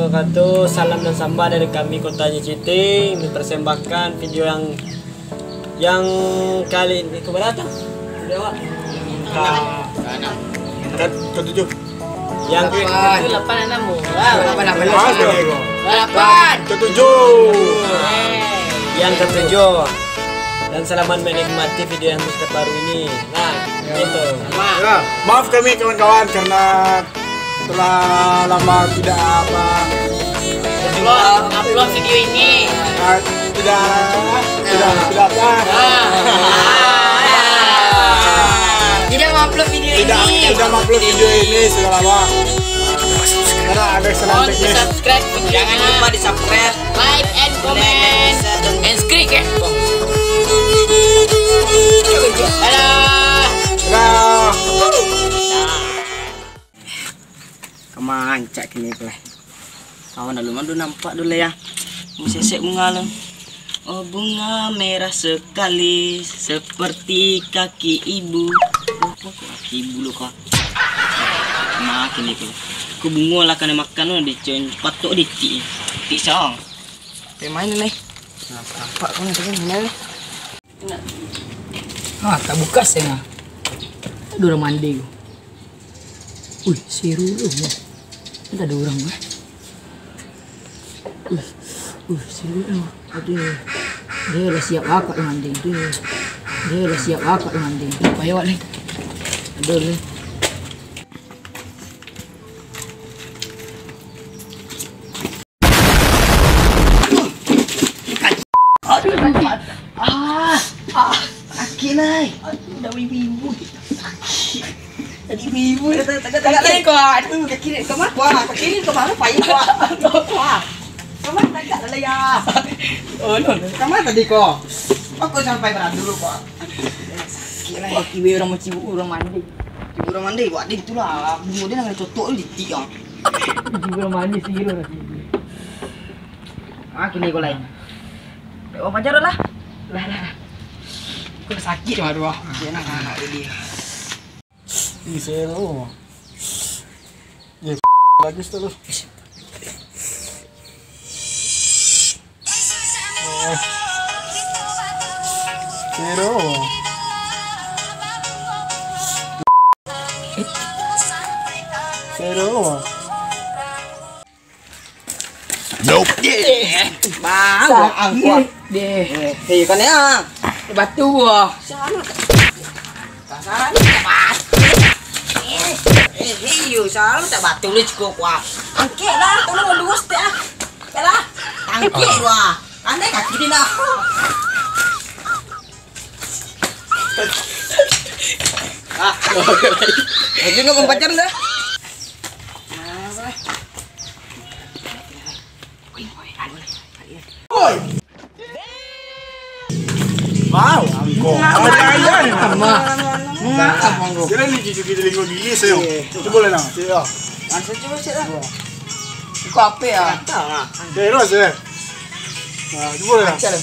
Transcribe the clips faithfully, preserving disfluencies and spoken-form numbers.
Kata salam dan sambah dari kami Kota Citing, mempersembahkan video yang, yang kali ini keberapa? Video awak? Ka, ka, ketujuh. Yang delapan. Delapan, enam. Wow. Delapan, delapan, delapan. Delapan. Ketujuh. Yang ketujuh. Dan selamat menikmati video yang terbaru ini. Nah, gitu. Ya. Maaf kami kawan-kawan karena telah lama tidak apa, upload, upload video ini. Ah, tidak, tidak, tidak apa. Ah. Tidak mengupload video ini. Tidak, tidak mengupload video ini sudah lama. Karena ada kesalahan teknis. Mohon di-subscribe video ini. Jangan lupa di-subscribe, like and comment, and subscribe ya. Dadah. Dadah. Kamancak kini tu lah. Kawan lalu mah nampak dulu ya. Musesek bunga lo. Oh, bunga merah sekali seperti kaki ibu. Oh, kaki ibu lo kau. Nah, kini tu. Ku bungo lah kana makan lo, dicen patok ditik. Tik song. Pemain ni. Nampak, nampak kau ni, mana ni? Ah, tak buka seng ah. Ada urang mandi ko. Uih, seru tu. Ada urang ko. Uih, uih, seru tu. Aduh. Dia lah siap akak mandi tu. Dia lah siap akak mandi. Payah awak ni. Aduh ni. Aduh, sakit. Ah, ah, sakit, Nay. Aduh, dah ibu-ibu. Sakit. Tadi ibu-ibu. Tegak, tegak, tegak, Nay. Sakit kau. Aduh, kaki ni kau mah. Wah, kaki ni kau mah, payah, wah. Wah. Kau mah tegak lah, ya. Oh, no, no. Kau mah tadi kau. Kau sampai beradu dulu, kau. Sakit, Nay. Kaki urang mau cibuk, urang mandi. Cibuk urang mandi, buat dia gitulah. Bungo dia nak kena cotok tu, ditik, ah. Cibuk urang mandi, siro lah, cibuk. Ah, kini kau lain. Oh, pajar lah. Lah, lah, lah. Kau sakit mah tu, ah. Dia nak anak dia. Ih, seru. Ya, bagus tu, lu. Oh. Seru. Seru. Nope. Eh, bau ang kuah. Deh. Eh, hei, kan ya. Batu ah. Salah tak? Tak salah ni, tak batu. Eh, eh, hei, yo, salah tak batu ni cukup kuah. Angkek lah, tolong luas deh ah. Angkek lah. Angkek lah. Andai kaki dia nak. Ah. Lagi nak mampacar dah. Oi. Wow, angko. Ada ayah ni. Mah. Mah, angko. Kira ni cucu kita linggo gigi, sayo. Cuba lah, nah. Cuba. Langsung cuba, cek lah. Iko apo ya? Terus, eh. Nah, cuba lah. Cek lah.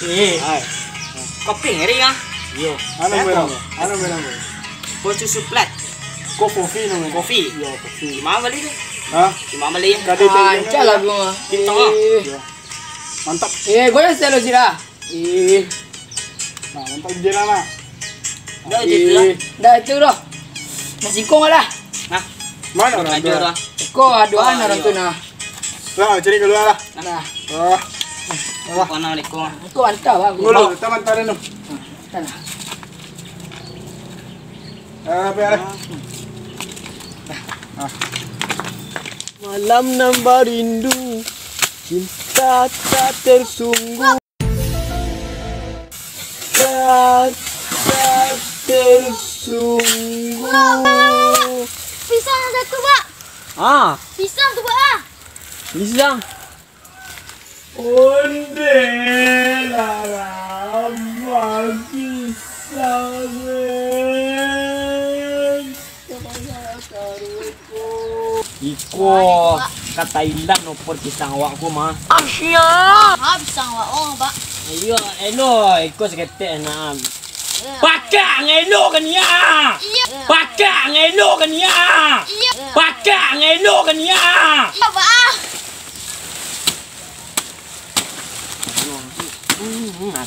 Eh. Hai. Kopi ngeri, ah. Yo. Anu merah. Anu merah. Kopi susu plat. Ko kopi namanya. Kopi. Yo, kopi. Di mana bali tu? Hah? Di mana bali? Kada tahu. Ancak lah gua. Di tengah. Yo. Mantap. Eh, goyang selalu sila. Eh. Nah, mantap je lah, nak. Dah, je tu lah. Eh. Dah, itu dah. Nasi kong lah. Nah. Mana orang tu? Ada orang. Kau aduan orang tu nah. Lah, cari keluar lah. Nah. Wah. Wah. Assalamualaikum. Kau hantar lah. Dulu, taman tarik tu. Hantar lah. Ah, apa ya? Ah. Malam nan barindu, cinta tak tersungguh. Tak, tak tersungguh. Pisang satu, Pak. Ah. Pisang tu, Pak, ah. Pisang. Onde lah lama pisang, eh. Iko ka Thailand opor pisang awak ko mah. Asia. Ah, pisang awak, oh, Pak. Iyo, elo, iko saketek nak. Pakak ngelo ka niya. Iyo. Pakak ngelo ka niya. Iyo. Pakak ngelo ka niya. Iyo, Pak.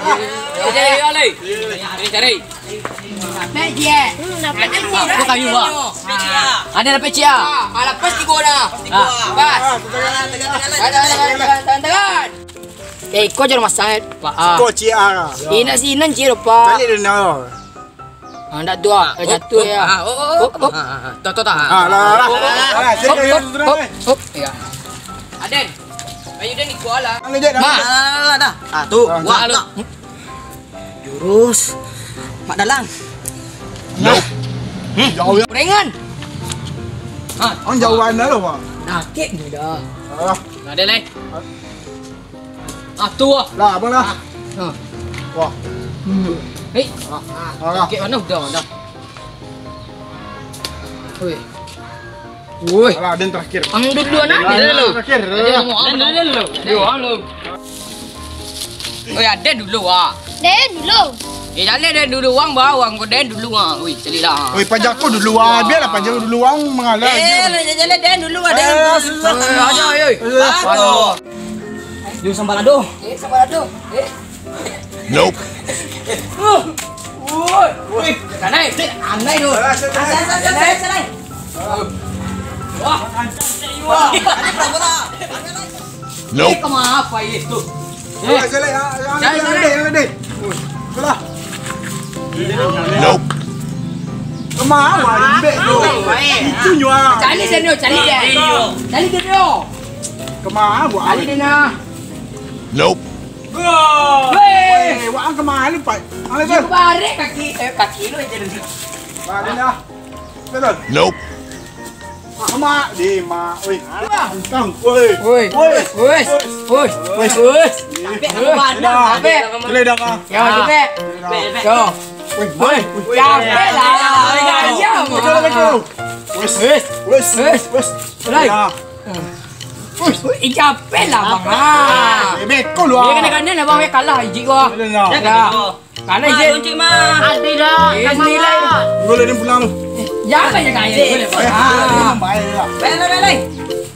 Cari, cari, cari. Pek je. Ada kayu, Pak. Ada lah pek je. Ah, lepas tiga dah. Ah. Pas. Ada, ada, ada, ada, ada. Eh, kau jangan masak, Pak. Ah. Kau ciak ah. Inan sinan ciak, Pak. Balik dulu. Ah, ndak tu ah. Kau jatuh ya. Ah, oh, oh, oh. Hop, hop. Ah, ah, ah. Tuh, tuh, tuh. Ah, lah, lah, lah. Hop, hop, hop, hop. Ya. Aden. Ayo, Den, ikut lah. Mak. Lah, lah, lah, dah. Ah, tu. Ah, wah, tu. Jurus Mak Dalang. Jauh. Hmm. Jauh ya. Gorengan. Ha. Ang jauhan dah lo, Pak. Dakek ni dah. Alah. Nah, Den, eh. Ah, tu ah. Lah, abang lah. Ah. Ha. Wah. Hmm. Hei. Ah. Ah, lah. Dakek mana udah, dah. Woi. Woi. Alah, Den terakhir. Ang dulu, nah. Alah, Den dulu. Terakhir. Den dulu. Yo, halo. Oi, aden dulu, ah. Den dulu. Eh, jaleh den dulu, wang, ba, wang ko den dulu, ah. Oi, caliaklah. Oi, paja ko dulu, ah. Bialah paja dulu, wang mangalah. Eh, jaleh den dulu, ah, den. Eh, ayo, ayo. Bagus. Yo, sambalado. Eh, sambalado. Eh. Nope. Woi, woi, kanai, dek, anai tu. Santai, santai, santai, santai. Wah, wah. Nope. Eh, kama apa itu? Eh, santai, santai. Nope. Kama apa, lembek tu? Itu nyo, ah. Cari dia, cari dia. Cari dia, dulu. Kama apa? Cari dia, nah. Nope. Weh. Weh, wak ang kama ni, Pak? Ang lebar. Barek kaki, eh, kaki lu aja dulu. Barek dah. Betul. Nope. Mak, mak, di mak. Weh. Wah. Entang. Weh. Woi. Woi. Woi. Woi. Woi. Woi. Sampai kemana? Sampai. Boleh dah, Kak? Ya, sampai. Yo. Weh, weh. Sampai lah. Weh, weh. Weh. Weh. Weh. Weh. Ya. Wih, wih, capek lah, Bang. Ah. Eh, beko lu, ah. Dia kena-kena lah, Bang. Dia kalah, Ijik gua. Kalah, Ijik. Kunci mah. Adi dah. Eh, sama nilai lah. Gua lagi pulang lu. Eh, jangan ya, kaya. Eh, ah, baik lah. Baik, baik, baik, baik.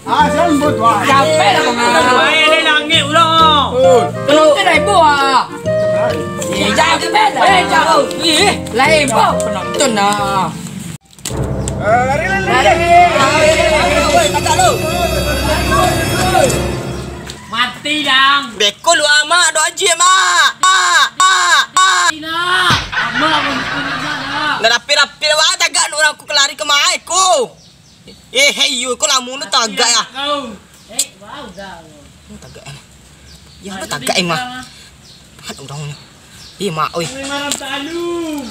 Ah, siapa yang buat, wah? Capek lah, Bang. Baik, dia langit pula. Oh. Penonton dah ibu, ah. Eh, capek lah. Eh, jauh. Eh, lah ibu. Penonton dah. Eh, lari, lari, lari. Lari, lari, lari. Woi, tagak lu. Mati, Dang. Beko lu, ah, Mak. Doa je, Mak. Mak, Mak, Mak. Mati, nak. Amak, Mak, Mak, Mak. Ndak rapih-rapih, wah, tagak lu, urang ku kelari kemai, ku. Eh, hei, yo, kok lamo lu tagak, ya? Kau. Eh, wah, udah. Lu tagak, eh. Ya, lu tagak, eh, Mak. Tahan urang nyo. Ih, Mak, oi. Oi, Maram Talu.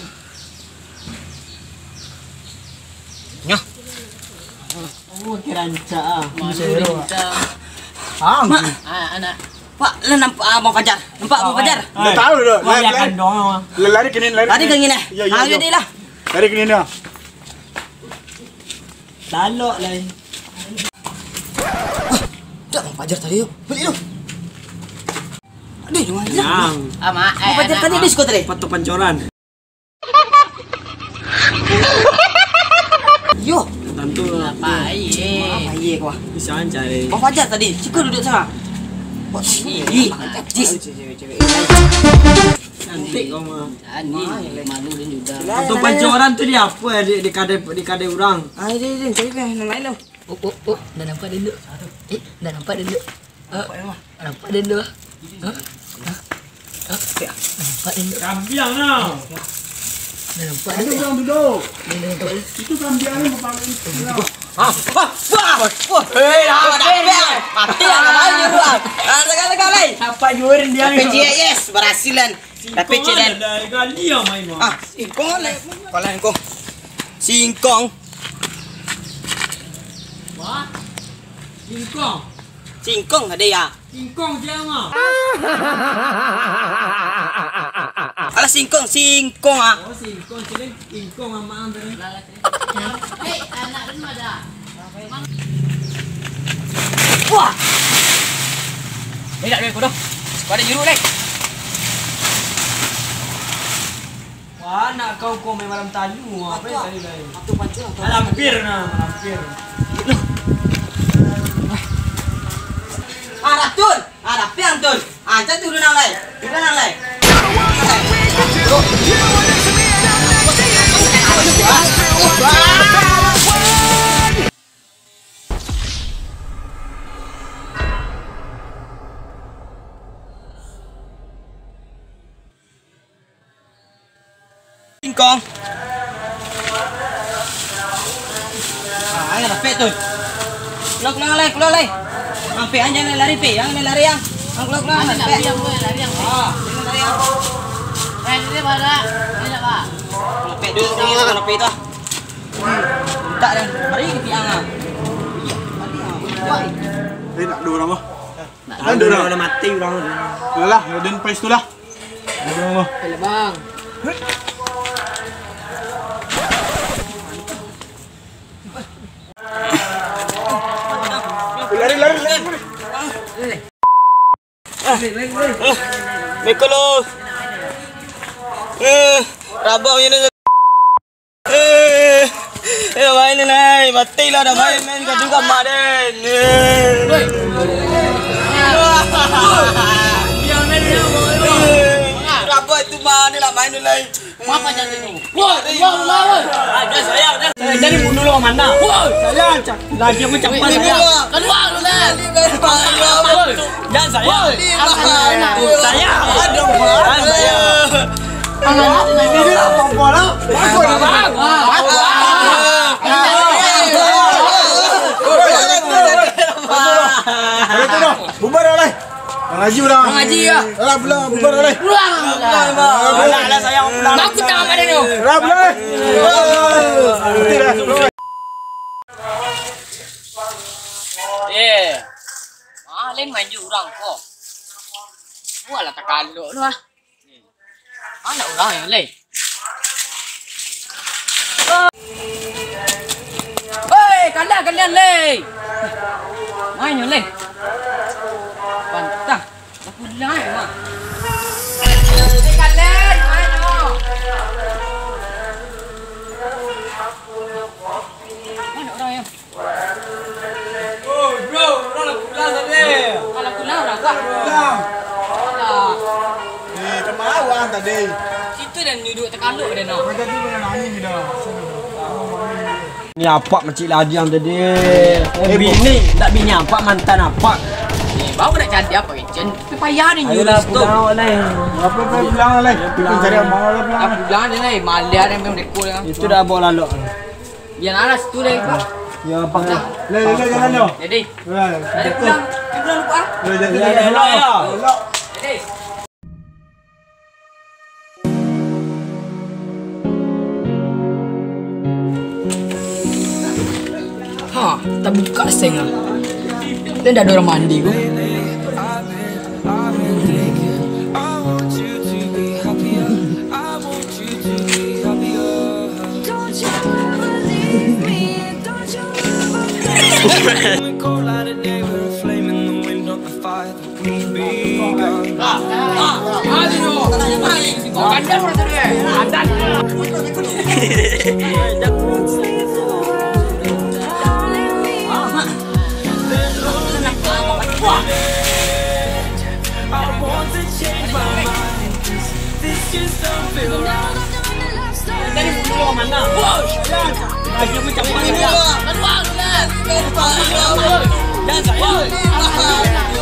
Nyo. Oh, kirancak, ah. Malu bintang. Ah, Mak. Ah, anak. Pak, lah nampak Abang Fajar? Nampak Abang Fajar? Ndak tahu doh. Wah, ya kan dong. Lari ke ni, lari ke ni. Lari ke ni, eh? Yo, yo, ah, yo. Jadi lah. Lari ke ni, ah. Talok lai. Wah, dak Abang Fajar tadi tu. Balik tu. Aduh, di mana? Yang. Ah, Mak, Abang Fajar tadi di sekolah tadi. Patok Pancoran. Yo. Tantu lah. Apa, iye? Apa, iye, kau? Bisa cari. Abang Fajar tadi, siko duduk sana. Wah, ih, Abang Fajar, jis. Cewek-cewek. Cantik kau mah. Ani, malu dan juga. Foto pancoran tu di apa, di, di kadai, di kadai urang? Ah, ini, ini, cari kan, yang lain tu. Oh, oh, oh, dah nampak dia dulu. Eh, dah nampak dia dulu. Ah, nampak dia dulu. Ah, ah, ah, dah nampak dia dulu. Kambiang nah. Dah nampak dia dulu. Ada urang duduk. Dia dah nampak dia. Itu kambiang ni berpanggang. Ah, wah, wah, wah. Hei, dah, dah, dah. Mati lah, dah, dah, dah. Ah, dah, dah, dah, dah. Apa yurin dia ni? P J S, berhasil kan. Tapi cek, Dan. Dah gali yang main, Mak. Ah, singkong lah. Kau lah singkong. Singkong. Wah. Singkong. Singkong ada ya? Singkong je, Mak. Alah, singkong, singkong, ah. Oh, singkong, sini singkong, Mak, ambil. Hei, anak dulu ada. Wah! Eh, tak ada kodoh. Pada jeruk, Lek. Wah, anak kau, kau main malam tanu. Apa yang tadi lain? Atu pancul, atu. Malam pir, nah, malam pir. Ah, Ratun! Ah, tapi Antun. Ah, macam tu dulu nang lai. Dulu nang lai. Singkong. Ah, ayo, rapek tu. Keluar, keluar, lai, keluar, lai. Ang, Pe, ang, jangan lari, Pe. Ang, lari, ang. Ang, keluar, keluar, ang, rapek. Lari, ang, lari, ang, Pe. Ah, jangan lari, ang. Eh, ini mana? Ini apa? Rapek dulu, ang, rapek tu. Tak ada. Mari, Pe, ang, ah. Eh, nak dua orang, bah. Nak dua orang, dah mati orang. Alah, Raden Pais tu lah. Alah, Bang. Lari, lari, lari. Meko lo. Eh, rabak punya ni. Eh, eh, main ni, Lai. Mati lah dah main, main. Kau juga mak den. Eh. Eh, rabak itu mah, ni nak main ni, Lai. Wah, wah, wah, wah. Ah, dah sayang, dah. Eh, jadi bunuh lo mana? Wah, sayang, cak. Lagi aku cak sayang. Keluar lu, Lai. Jangan sayang. Sayang. Aduh, sayang. Alah, ini lah apa-apa lah. Masuk lah. Kalau tu dah, bubar lah, Lai. Mangaji urang. Mangaji, ya. Alah, pulang, bubar, Lai. Pulang. Alah, alah, sayang, pulang. Aku tak ada tu. Alah, pulang, Lai. Betul lah. Eh. Ah, lain manju urang ko. Buatlah takalok tu, ah. Mana urang yang lain? Hei, kalah kalian, leh. Main, leh. Pantang. Dah pulang, eh, mak. Hei, kalian, main, oh. Mana urang yang Oh, bro, urang lah pulang tadi. Kalau pulang, urang kah? Pulang. Alah. Eh, kemauan tadi. Situ dan duduk takalok dia, no. Macam tu, urang nangis dah. Ni apak macik ladiang tadi. Eh, bini, tak bini apak, mantan apak. Eh, baru nak cari apa, Icen? Tapi payah ni, Ayolah, pulang, Lai. Apa, apa, pulang, Lai? Kita cari amal, Lai, pulang. Ah, pulang ni, Lai. Malah dia main rekod, Lai. Itu dah bawa lalok. Biar alas tu, Lai, Pak. Ya, apa? Lai, lai, lai, jalan, yo. Jadi, Lai, lai, pulang. Eh, pulang dulu, Pak. Lai, jalan, jalan, jalan, jalan. Jadi. Ha, tabuka seng ah. Dia dah ada urang mandi ko. Jangan sayang.